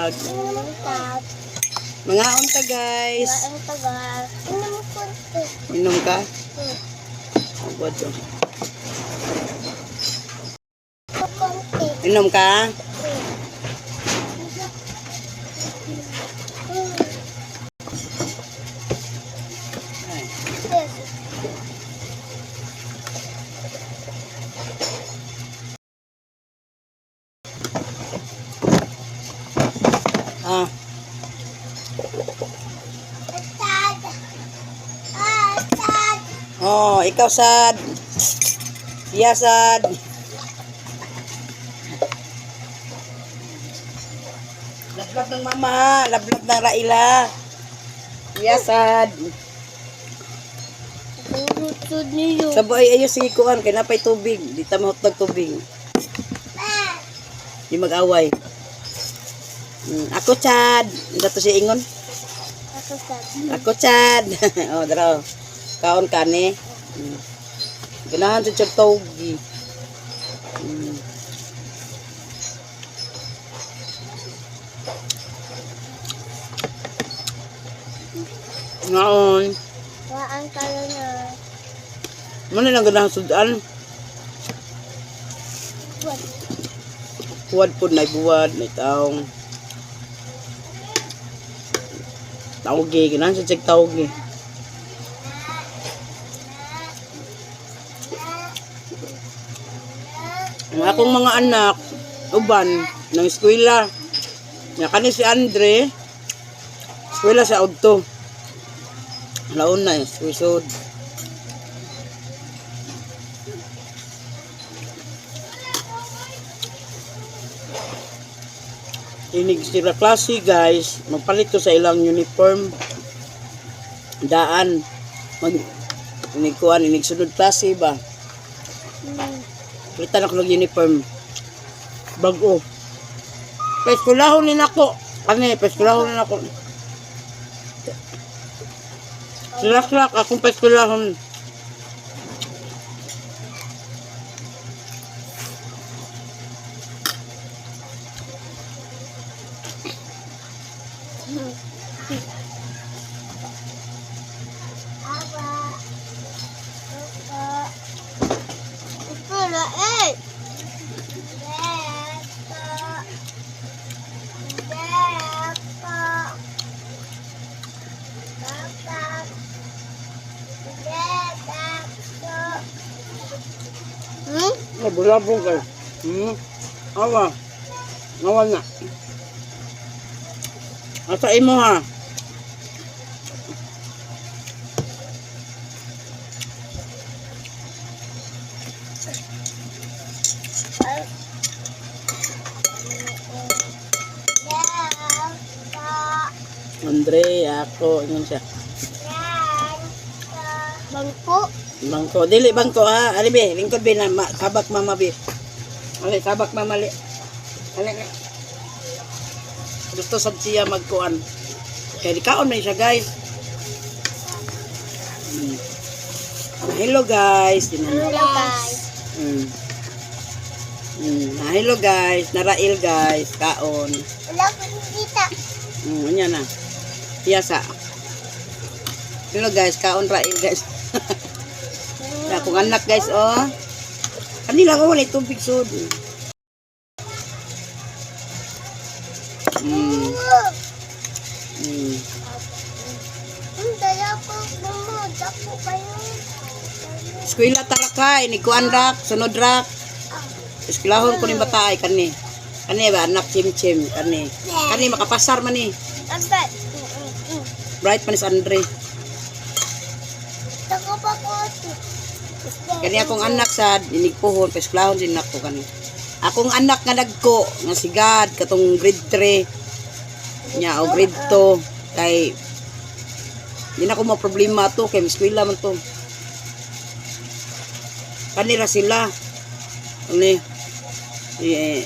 Tag. Inom tag. Mangaon ta, guys. Ang tagal. Inom konti. Inom ka? Agwad to. Konti. Inom ka? Ay. Ah, Sad. Ah, sad. oh, ikaw sad. Iya sad. Lablab ng mama, lablab ng Raila. Iya sad. Burutod niyo. Sa buhay ayo sige kuan kay napay tubig, di ta mahutog tubig. Di mag-away. Ako Chad, dato si ingon. Ako sad. Ako Chad. Oh, daro. Kaon kani. Ganahan sa Chad togi. Ngaon. Waan kayo na. Muna lang ganahan sudan. What? Buwad po na buwad na taong. Tauge, ganahan sa Chad tauge. Ang akong mga anak, uban, ng eskwela. Nya kani si Andre, eskwela sa Udto. Laon na, eskwesod. Inig sila klase guys, magpalit ko sa ilang uniform. Daan, mag inig kuan, inig sunod klase ba? Palitan ako ng uniform. Bago. Peskulahon ni nako. Kani, peskulahon ni nako. Silak-lak akong peskulahon. Aba. Aba. Ito na eh. Deko. Deko. Papa. Deko. Hmm? Nabulabog ka. Awa. Awa na. Asa imo ha? Deko. Andre, ako, ingon siya. Bangko. Bangko. Dili bangko ha. Ali be, lingkod be na ma, sabak mama be. Ali sabak mama li. Ali. Ali. Gusto sad siya magkuan. Kay di kaon man siya guys. Hello guys. Hello guys. Hello guys, narail guys, kaon. Wala ko kita. Unya na. Piyasa. Hello guys, kaon rail guys. Akong anak guys, oh. Kanila ko wala tubig sud. Ang dala ko mo, dako kayo. Eskwela tarakay, ni kuan rak, sunod rak. Eskwelahon ko ni bata ay kani. Kani ba anak chim-chim kani. Kani makapasar man ni. Ang Bright man ni si Andre. Dako pa ko. Kani akong anak sa inigpuhon, eskwelahon din nako kani. Akong anak nga nagko nga si God katong grade 3 nya o grade 2 kay di na ko mo problema to kay eskwela man to. Kanila sila. Ani eh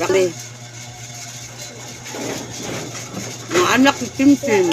kani. Mga anak ni Tim Tim.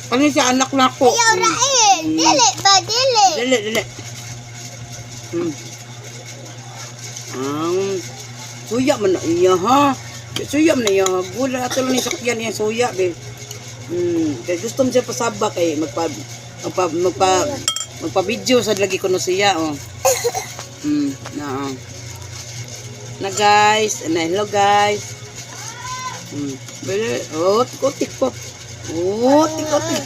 Kani siya anak nako. Ayaw rail. Dili ba dili? Dili, dili. Ang suya man na iya ha. Suya man niya, gula ato lang ni sakyan niya suya be. Kay gusto mo siya pasaba kay magpa magpa magpa magpa video sa lagi ko no siya oh. Na. Oh. Na guys, na hello guys. Bele, oh, tikotik po. Oh, tikotik.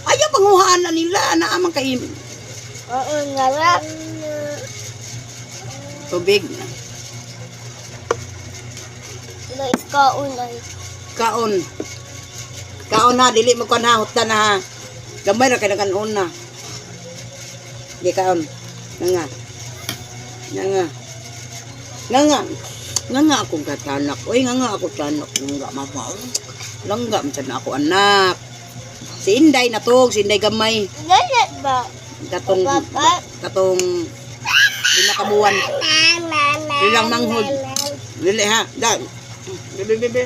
Ayaw panguhaan na nila, naa man kay Oo, nga. Tubig. Wala ikaon ay. Kaon. Kaon na, dili mo kan ha, hutda na ha. Gamay ra kay nakaon na. Di kaon. Nga nga. Nga nga. Nga nga. Nga nga akong katanak. Uy, nga nga ako tanak. Langga mama. Langga man sad na ako anak. Si Inday na to, si Inday gamay. Galit ba? Katong Papa. katong lima ka buwan. Ilang manghod. Dili ha. Da. Bebe bebe.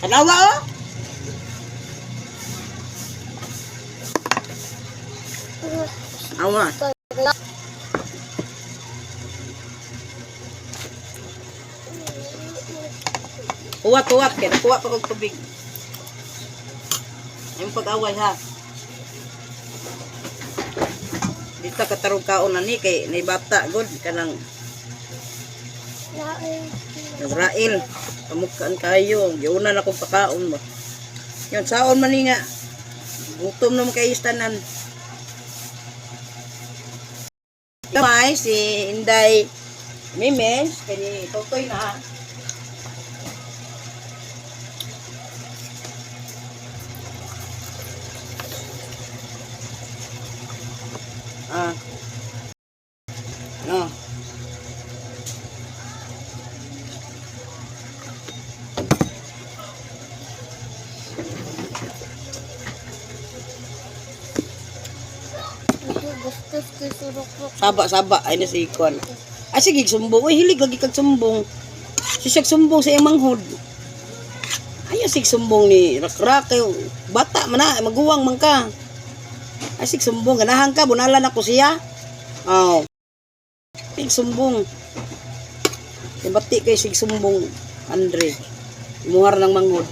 Kanawa oh. Awa. Kuha tuwat kay kuha pa kog tubig. Yung pag-away ha. Dito katarong kaon na ni kay nay bata god kanang Israel. Pamukaan kayo. Giuna na kong pakaon ba. Yun, saon man ni nga. Gutom naman kayo tanan. Gamay, si Inday Mimes, kani Totoy na ha. Ah. No. Gustos ko surok-rok. Saba saba ay na si Ikon. Ay sige sumbong. Uy hilig lagi kag sumbong. Si siyag sumbong sa iyang manghod. Ay sig sumbong ni Rakrak kayo. Bata man na, maguwang man ka. Ay sig sumbong ganahan ka bunalan ako siya. Oh. Sig sumbong. Bati kay sig sumbong Andre. Muhar ng manghod.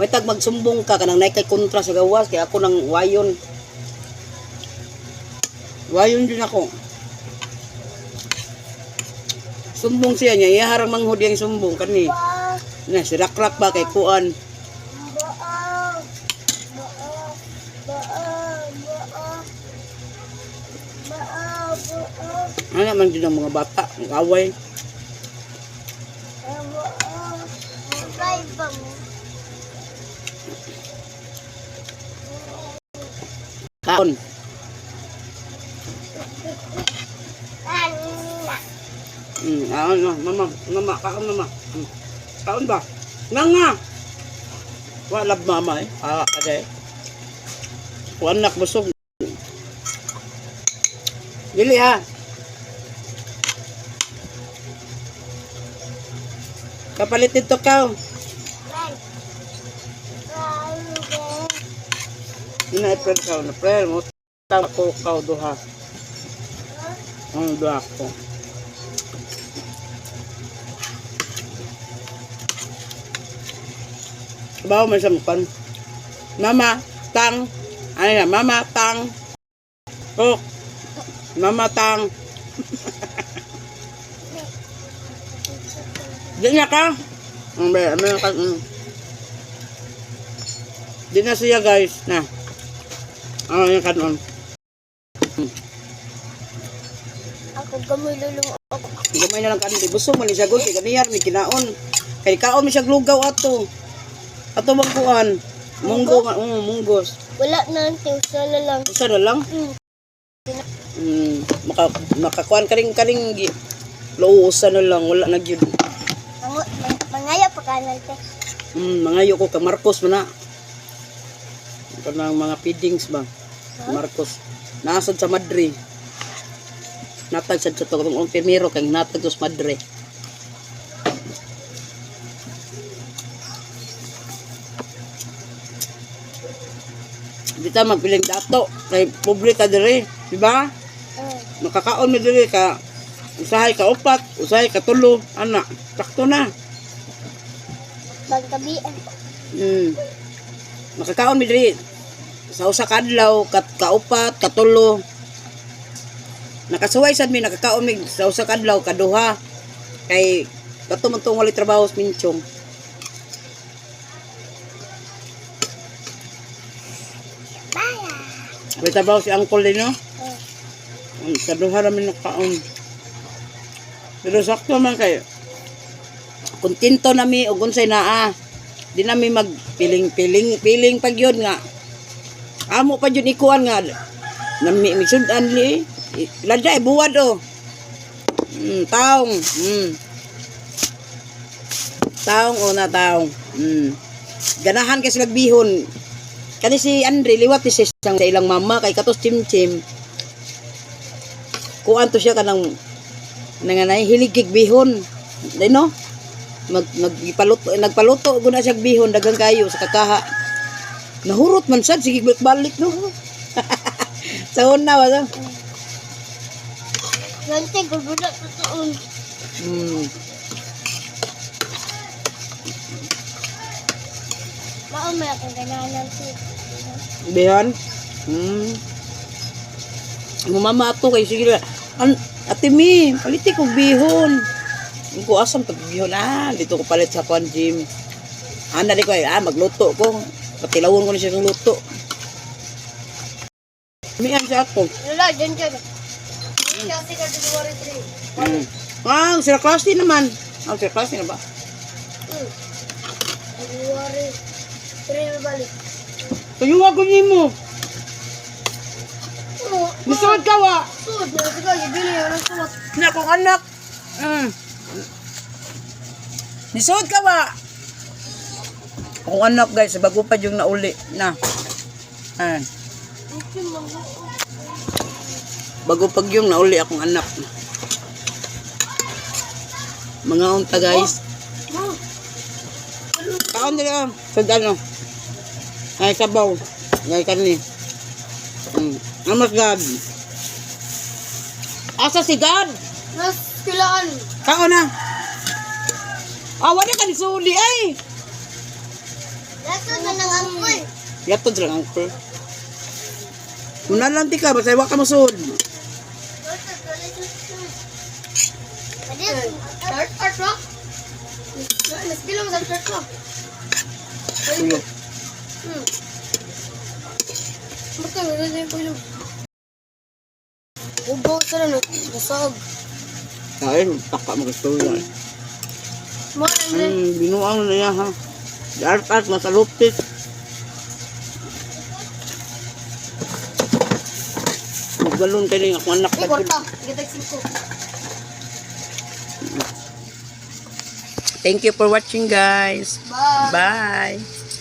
May tag magsumbong ka kanang naay kay kontra sa gawas kay ako nang wayon. Wayon din ako. Sumbong siya niya, iya harang manghod yang sumbong kani. Na si Rakrak ba kay kuan. Bao. Bao. Bao. Bao. Bao. Bao. Ano man din ang mga bata, ang away. Bao. Bye ba mo? Kaon. Anak. Kaon na, mama, mama, kaon mama. Kaon ba? Nga nga. Wa love mama eh. Ah, ade. Kuan nak busog. Dili ha. Kapalit nito ka. Bye. Bye. Ina April ka na prayer mo. Tama ko ka duha. Ang duha ko. Bawo man sa mukan. Mama, tang. Ano na, mama, tang. Cook. Mama, tang. Di na ka. Ang be, ano ka. Di na siya guys. Na. Ano yung kanon? Ako gamululong ako. Gamay na lang kanon. Kay busog man ni siya gud kay ganiyar may kinaon. Kay kaon mi siya lugaw ato. Ato bang kuan? Munggo nga, munggos. Wala na, tiusa na lang. Usa na lang. Maka makakuan karing karing luusa na lang wala na gyud. Mangaya pa ka na te. Mangayo ko ka Marcos man na. Kanang mga feedings ba? Marcos. Nasad sa Madre. Natag sad sa tong primero kay natag sa Madre. Di ta magpiling dato kay pobre ta diri, di ba? Makakaon mi diri ka Usahay ka upat, usahay ka tulo, ana, sakto na. Pagkabi. Makakaon mi diri sa usa ka adlaw, kat kaupat, katulo. Nakasuway sad mi nakakaon mi sa usa ka adlaw kaduha. Kay kato man tong walay trabaho sa minchong. Bye. Walay trabaho si uncle din, no? Oh. Kaduha ra mi nakaon. Pero sakto man kayo. Kontento na mi og unsay naa. Di na mi magpiling-piling piling pag yun nga. Amo pa yun ikuan nga. Nami misudan li. Lada eh, buwad oh. Taong. Taong o na taong. Ganahan kasi nagbihon. Kani si Andre liwat ni siya sa ilang mama kay katos chim-chim. Kuan to siya kanang nanganay hilig kig bihon. Di no? Mag magpaluto nagpaluto guna siya bihon daghang kayo sa kakaha. Nahurot man sad sige balik no. Sa una ba to? Nante, gugula totoon. Mao may akong ganahan ng tea. Bihon. Mo mama ato kay sige lang. An ate mi, paliti kog bihon. Ko asam pag bihon ah, dito ko palit sa kwan gym. Ana di ko ay, ah, magluto ko. Patilawon ko ni siya ng luto. Mian siya ako. Lola, dyan dyan. Kasi ka February 3. Ah, sila klase naman. Ah, sila klase na ba? February 3 balik. Tuyuwa ko nimo. Oo. Misod ka wa. Sud, na sige, gibili ang suwat. Na akong anak. Nisod ka wa. Akong anak guys, bago pa yung nauli na. Ayan. Bago pag yung nauli akong anak. Mga unta guys. Kaon dili oh. Sa ano? Ay sabaw. Ay kani. Amas God. Asa si God? Nas kilaan. Kaon na. Ah, wala ka ni suli ay. Lasod na ng angkol. Yatod lang uncle. Muna lang ti ka, basta wa ka mosud. Start art rock. Nas bilang sa start rock. Tulo. Basta wala na yung kulog. Ubaw sa na nasag. Ay, taka mo gusto niya. Mga Andre. Binuang na niya ha. Art art masalupit. Magalon kayo ng akong anak. Ay, kwarta. Gitag singko. Thank you for watching guys. Bye. Bye.